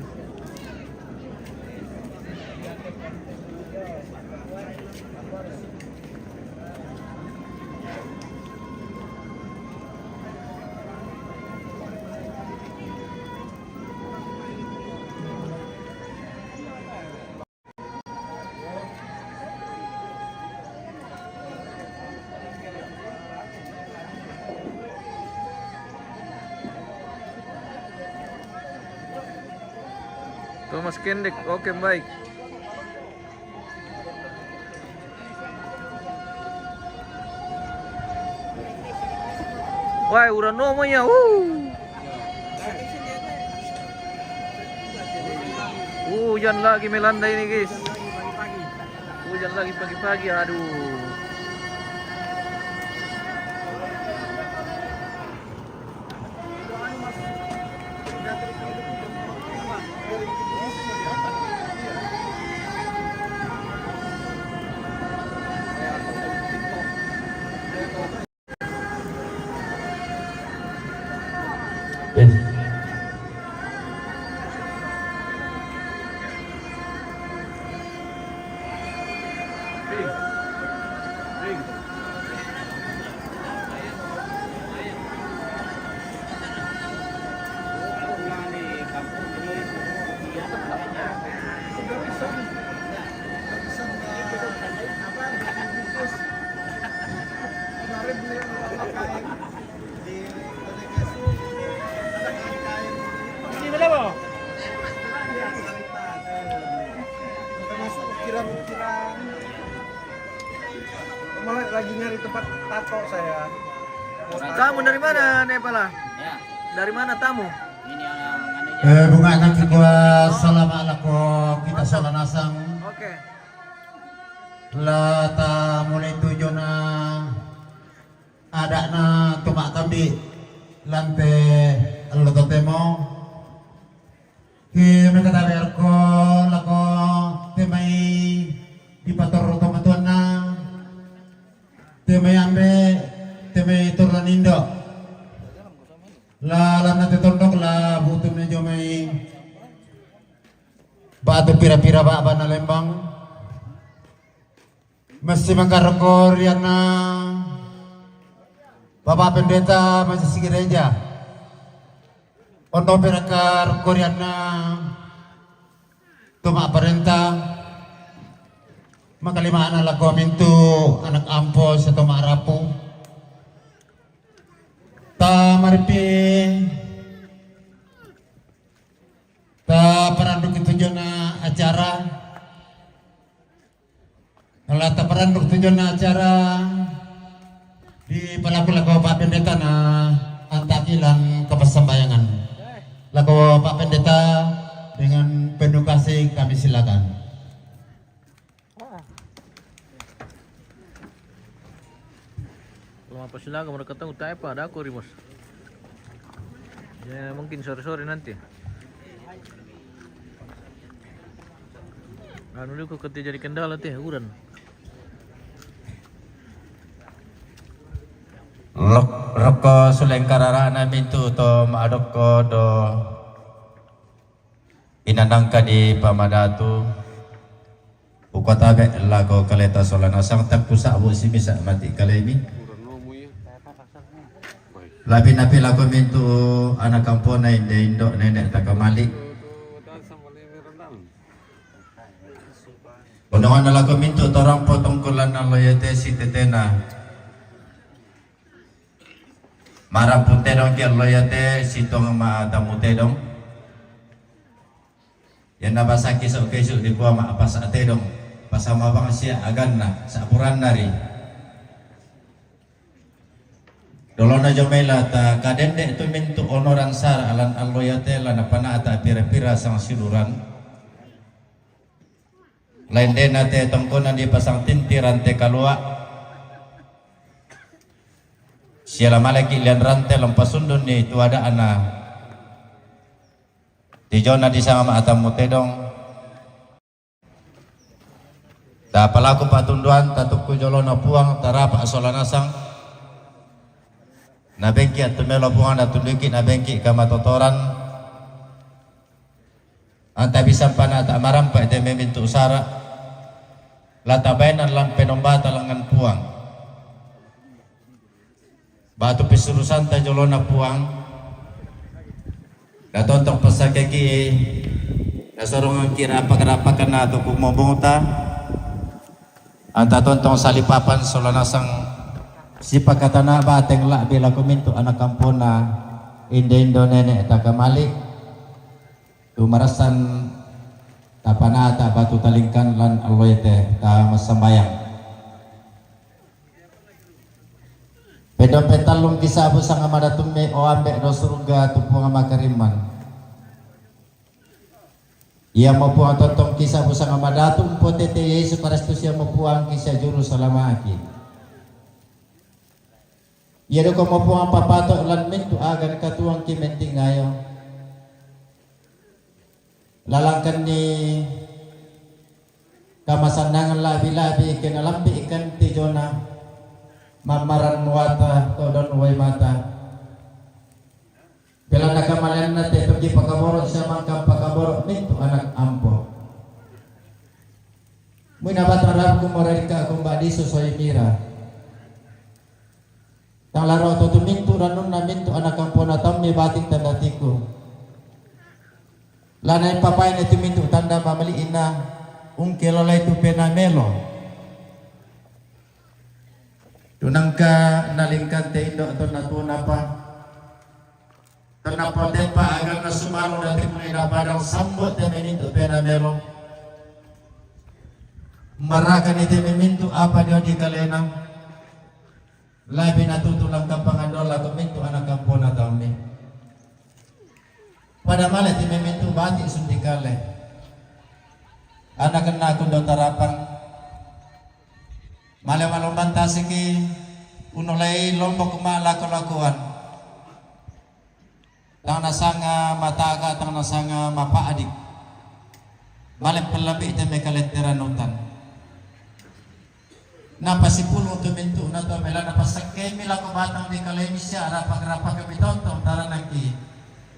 Thomas Kendek, oke, baik. Wah, udah no mo ya. Uh. Hujan lagi melanda ini, guys. Hujan lagi pagi-pagi, aduh. Ini berapa? Termasuk ukiran-ukiran. Malah lagi nyari tempat tato saya. Tamu dari mana, Nepala? Ya. Dari mana tamu? Ini yang, yang anu ya. Eh, bunga nang kikua salama lako kita sola nasang. Oke. La ta mulai tuju na ada'na tumakambi lante allo totemo. Ki mekatabe ko lako temai dipatorro tomatuanna, temai ambe, temai torro nindo. La lanna te tondok la butunna jomai batu pira-pira ba'bana lembang. Massi mangkarokko rianna Bapak Pendeta Majelis Gereja. Ondo perakar korianna to ma'parenta, makalima'na lako mintu anak ampo sia to ma'rapu. Ta maripi, ta paranduki tujunna acara. La taparanduk tujunna acara dipalaku lako Pak Pendeta na antaki lan kapassambayangan. Lako Pak Pendeta dengan penuh kasih kami silakan. Mapasilaga mereka tahu, tak apa, ada aku rimus. Ya, mungkin sore-sore nanti. Anu, dulu ko jadi kendala teh, uran. Lok-, roko suleng kararana mintu to maadokko do inanangka di pamadatu. Ukotabe lako kaleta sola nasang takku sabu simisa mati kalemi. Labi napi lako mintu anak kampona inde indo nenek takamali. Ondongan lako mintu torang potong kulana loyete si tetena. Marang pun tedong ki loyete si tong ma tamu tedong. Yana basaki sok kesu di kuama apa sa tedong. Pasama bang sia aganna, saburan nari. Dolona jomela ta kadende tu mintu onoran sara alan alloyate lana panata pira-pira sang siluran. Lain dena te tongkona di pasang tintiran te kalua. Siala maleki lian rante lompa sundun ni tuada ana. Tijona di sama ma atamu tedong. Ta palaku patunduan tatukku jolona puang tarapa sola nasang. Nabengki atumelo puang natunduki nabengki kamatotoran. Anta bisa pana ta marampa ite memintu sara. Lata bainan lampe nombata lengan puang. Batu pisurusanta jolona puang. Natontong pasakeki nasorongki rapak-rapakan atau kumomongta. Anta tontong salipapan sola nasang sipakatana bateng la bela kumintu anak kampona indo-indo nenek takamali. Tumarasan tapanata batu talingkan lan alloyete ta masambayang. Pedong petallung kisabu sanga madatumme o ambe do surga tu puang makariman. Ia mo puang tontong kisabu sanga madatu mpotete Yesus Kristus ia mo puang kisa juru salamaki. Ia doko mo puang papato lan mintu agan katuang ki mentingayo. Lalangkan ni kamasanangan labi-labi kena lambi ikan tijona mamaran muata todon wai mata. Belanda kamalenna te toki pakaboro siamangka pakaboro mintu anak ampo. Muina batang rabku morarika kumba disu soi mira. Tang laro to tumintu ranunna mintu anak kampona tammi bating tanda tiku. Lanai papaina tumintu tanda mamali ina ungke lalai tu pena melo. Tunangka nalingkan te indo tonna tunapa. Tonna potepa aganna sumaru dati mulai na padang sambo te memintu pena melo. Marakani te memintu apa dio di kalena. Labi natutu langka pangandola ko mintu anak kampona taumi. Pada male ti memintu bati sundikale. Anak kena kundo tarapang. Male malomban tasiki unolai lombok ma lako-lakoan. Tang nasanga mataga, tang nasanga mapaadik. Male pelebih te mekaletteran utan. Napasipulung tu mintu na to mela napasakkemi lako batang di kalemi sia rapak-rapak kami tontong taranaki.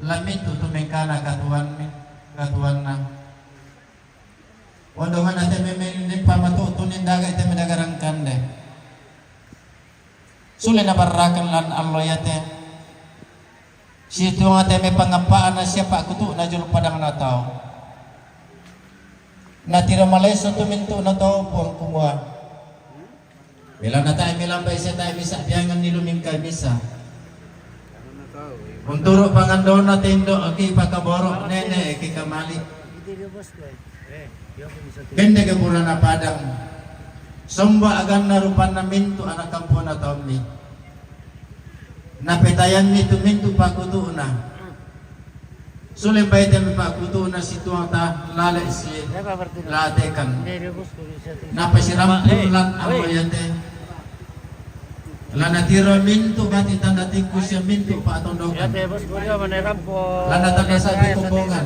Lamintu tu mengkana katuan katuanna. Ondongan ate meme ni pamatu tu nindaga ite medagarang kande. Sule na barrakan lan allo yate. Situang ate me pangapaana siapa kutu na julu padang na tau. Na tiro malaiso tu mintu na tau puang kumua. Mila na tae milambai se tae misa biangan ni lumingkai misa. Unturu pangandona tendo aki pakaboro nene eki kamali. Kende ke burana padang. Somba aganna rupanna mintu anak kampona taummi. Napetayanni tu mintu pakutuna. Sule baite mi pakutuna situang ta lale si latekan. Napasirampulan amoyate. La natiro mintu' bati' tanda tingku siya mintu' pa'atondokan. La natanda sa'bi kombongan.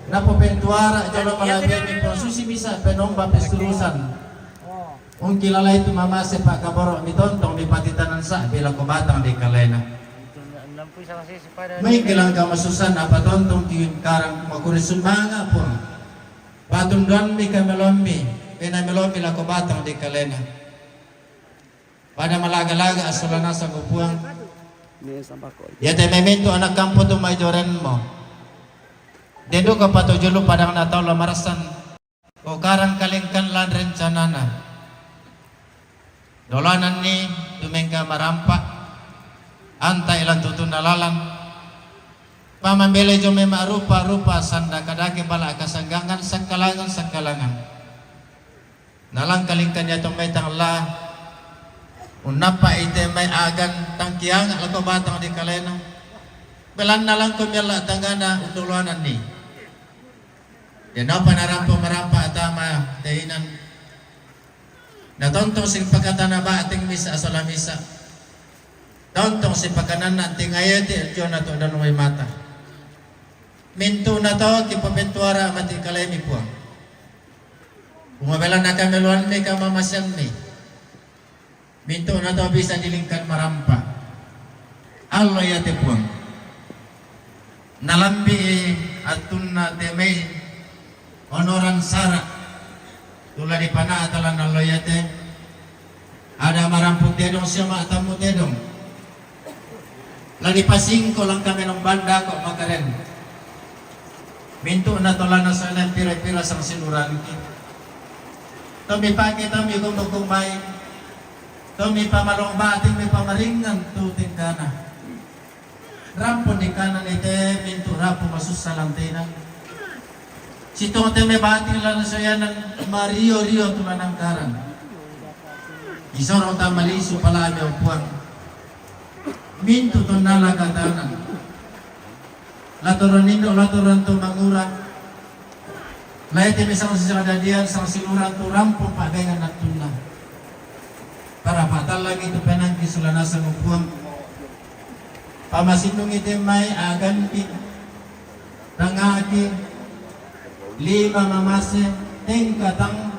Napopentuara' jolo malabi mi posusi misa' penomba pesturusan. Ungkilalai tu mamase pa'kaboro' mitontong mipatitanan sa'bi lako batang di kalena. Mingkilang kamasusan apa tontong tiyun karang makuri sumanga' Puang. Patunduan mi kameloan mi, pena meloan mi lako batang di kalena. Pada malaga-laga asola nasang o Puang. Iyate memintu' ana' kampu tu mai jorenmu. Dendu' ko patujulu padang natau lamarasan. Ko karang kalengkan lan rencanana. Dolananni tumengka marampa'. Anta' ilan tutunna lalan. Pamambele jo mai ma'rupa-rupa sanda kadake bala' kasanggangan sakkalangan-sakkalangan. Nalangkalingkan yato mai tangla, unnappa' ite mai agan tangkianga' lako batang di kalena. Belanna langko mialla' tangana undoloananni. Dennopa narampo marampa' tama teinan. Natontong sipakatana ba'ting misa' sola misa'. Tontong sipakananna tingayeti jona to danumai mata. Mintu'na to kipapentuara' mati kalaimi Puang. Umabela nakameloanmi kamamaseanmi. Mintu'na to bisa dilingkan marampa'. Allo iyate Puang. Nalambi'i attunna te mai onoran sara'. Tula dipana'ta lan allo iyate. Ada marampu tedong siya ma'tammu tedong. La dipasingko langka menong banda ko makaren. Mintu'na tolana sana pira-pira sangsiluranki. Tommi pake tommi gombo-gomboi. Tommi pamalong bating mi pamaringan tu tingkana. Rampun di kanan ite mintu' rapu masussa lantena. Sitong te me bating lana soyanan mario-rio tu lanangkaran. Isoro ta malisu palami o Puang. Mintu' tonnala katanan. Latoran indo', latoran to mangura. Laiti mi sangsisadadian, sangsiluran tu rampung pa'bengan attunna. Para patallangi tu penangki sola nasang o Puang. Pamasinnungi te mai aganki, tangaki, lima mamase, tengkatang,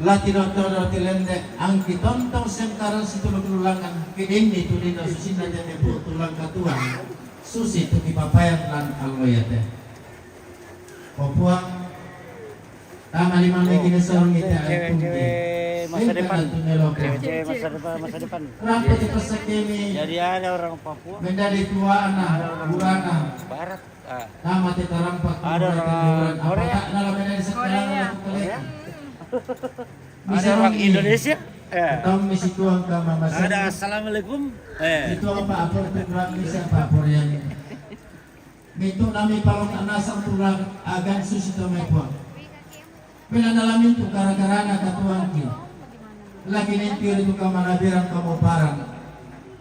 lati dotto doti lende, angki tontong sengkarang situluk lulangan, kidinni tu dino susinna te mepu tulang katuang, susi tu kipapayan lan allo iyate. O Puang, tama lima mai kini sarung ite. Cewek-cewek masa depan. Cewek-cewek masa depan, masa depan. Rampa di pasakini. Jadi ada orang Papua. Menjadi tuana, ada orang burana. Barat. Ah. Tama te tarampa. Ada orang Korea. Apa tak dalam menjadi sekarang. Korea. Ada orang Indonesia. Eh. Tahu misi Tuhan kama masa. Ada assalamualaikum. Eh. Itu apa, apa itu berarti siapa apa yang Mintu' nami palong anasang tulang agan susi to mai Puang. Pela nala mintu' gara-garana katuangki. Lagi ninti ritu kamanabiran kamoparan.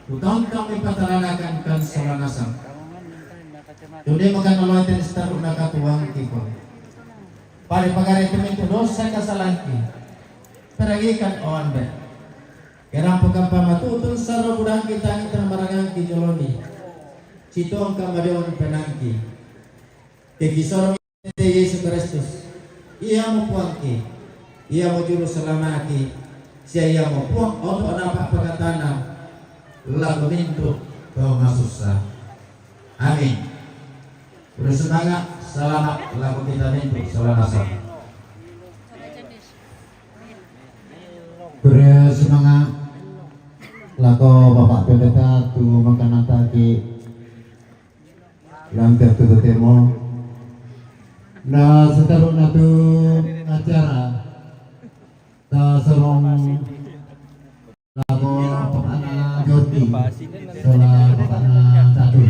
Utontong mi patalanakan kan sola nasang. Tuni makan noloi ten sitaru na katuangki Puang. Pari pagare tu mintu' dosa kasalangki. Peragikan oan be. Kerampukang pamatutun sarro budangki tangi tana marangangki joloni. Situang kamadeon penangki. Tekisorong te Yesus Kristus. Iyamo Puangki. Iyamo Juru Salama'ki. Sia iyamo Puang oto napa pakatana. Lagu mintu to masussa. Amin. Beri semangat, selamat lagu kita mintu sola nasang. Beri semangat lako Bapak Pendeta tu makanantaki lantir tu temo. Na sitaru na tu acara ta sorong lako Bapak na Joti sola Bapak na Catur.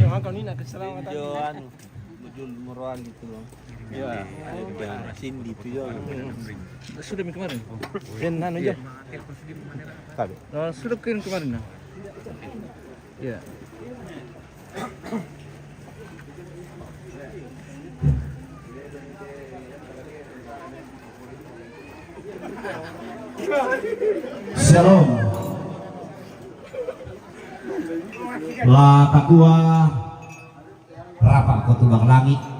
Yo, anu, mujul meroan itu loh. Ya, Cindy itu ya. Sudah mi kemarin. Dan anu ya. Kado. Oh, sudah kirim kemarin nah. Ya. Shalom. La takua rapa ko tulang langit.